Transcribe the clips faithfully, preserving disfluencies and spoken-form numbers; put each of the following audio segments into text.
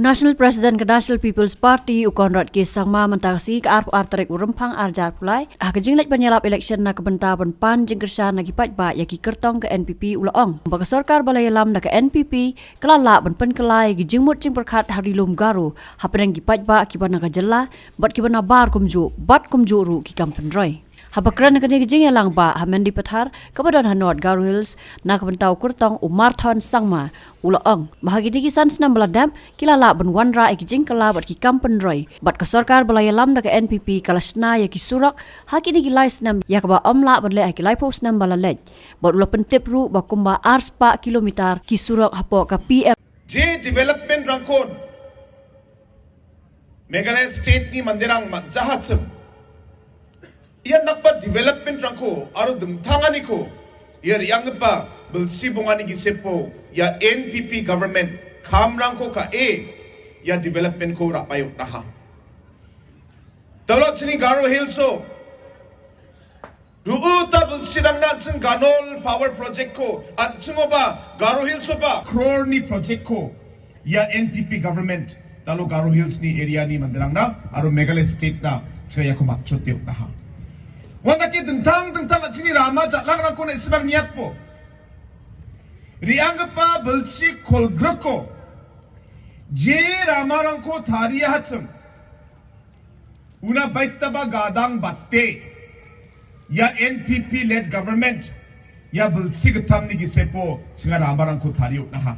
National President ka National People's Party u Conrad K Sangma mynta ka sngi ka arphew ar tarik u Rymphang arhajar arphew lai ha ka jingleit ban ïalap election na ka bynta ban pan jingkyrshan na ki paidbah ïa ki kyrtong ka N P P u la ong ba ka sorkar ba la ïalam da ka N P P ka la lah ban pynkylla ïa ki jingmut jingpyrkhat ha ri lum Garo hapdeng ki paidbah kiba na ka jylla bad kiba nabar kumjuh bad kumjuh ruh ki kam pynroi. Haba kren ha kane ka jingïalang bah ha Mendipathar kaba don ha North Garo Hills na ka bynta u kyrtong u Marthon Sangma u la ong ba ha kine ki san snem ba la dep ki la lah ban wanrah ïa ki jingkylla bad ki kam pynroi bad ka sorkar ba la ïalam da ka N P P ka la shna ïa ki surok ha kine ki lai snem ïa kaba ym lah ban leh ha ki laiphew snem ba la leit. Bad u la pyntip ruh ba kumba arspah kilometer ki surok hapoh ka P M Je development rangkon Meghalaya state ni manderang ma jahat sem. Ïa nakpa development rangko aro dengtang ani ko ïa riang pa belsi bongani ki sepo ïa N P P government kam rangko ka e ïa development ko rapayo naha. Tolok sini Garo Hills o Ru'u ta bul sidang na jin Ganol Power Project ko, an chungo ba, Garo Hills o ba. Crore ni project ko, ya N P P government, talo Garo Hills ni area ni mandirang na, aro Meghalaya state na, chaya ko mak chote na ha. Wanda ki dentang, dentang chini rama, chat lang rang ko na isbang niat po. Riang pa bul si kol groko. Je rama rang ko thari hacham. Una bait taba gadang batte. Ya N P P led government. Ya belsi getam ni gisepo singa rama rang ko thari utnaha.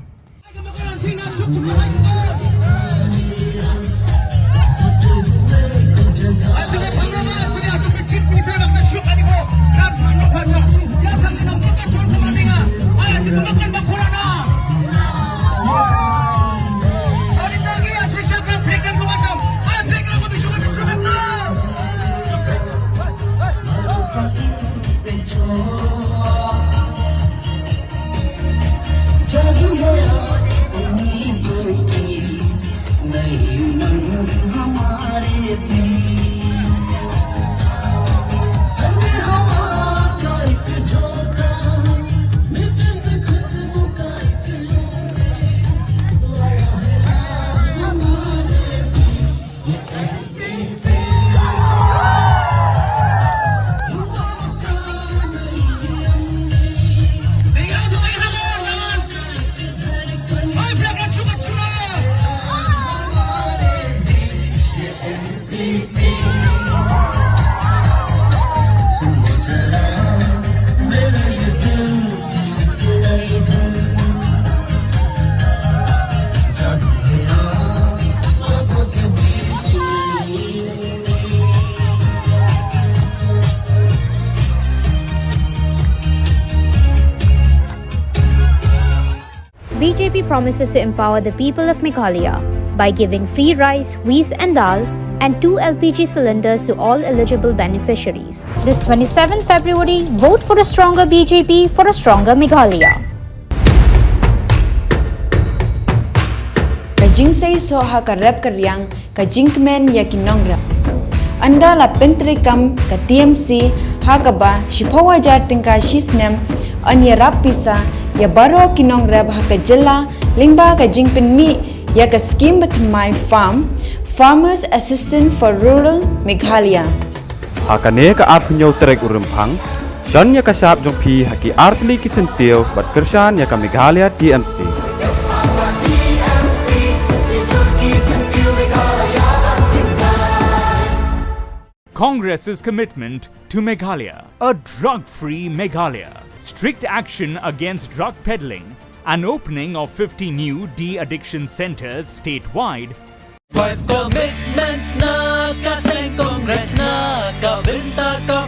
B J P promises to empower the people of Meghalaya by giving free rice, wheat and dal and two L P G cylinders to all eligible beneficiaries. This twenty-seventh February, vote for a stronger B J P for a stronger Meghalaya. Ka jingseisoh ha ka rep ka riang, ka jingkmen ïa ki nongrep. Ynda la pyntreikam ka T M C ha kaba shiphew hajar tyngka shi snem yn ïarap pisa ïa baroh ki nongrep ha ka jylla lyngba ka jingpynmih ïa ka skim bathymmai farm, Farmers Assistance for Rural Meghalaya. Ha kane ka arphew hynñiew tarik u Rymphang, shon ïa ka shap jong phi ha ki artylli ki syntiew bad kyrshan ïa ka Meghalaya T M C. Congress's commitment to Meghalaya. A drug-free Meghalaya. Strict action against drug peddling. An opening of fifty new de-addiction centers statewide. Five commitments na ka seng Congress na ka bynta ka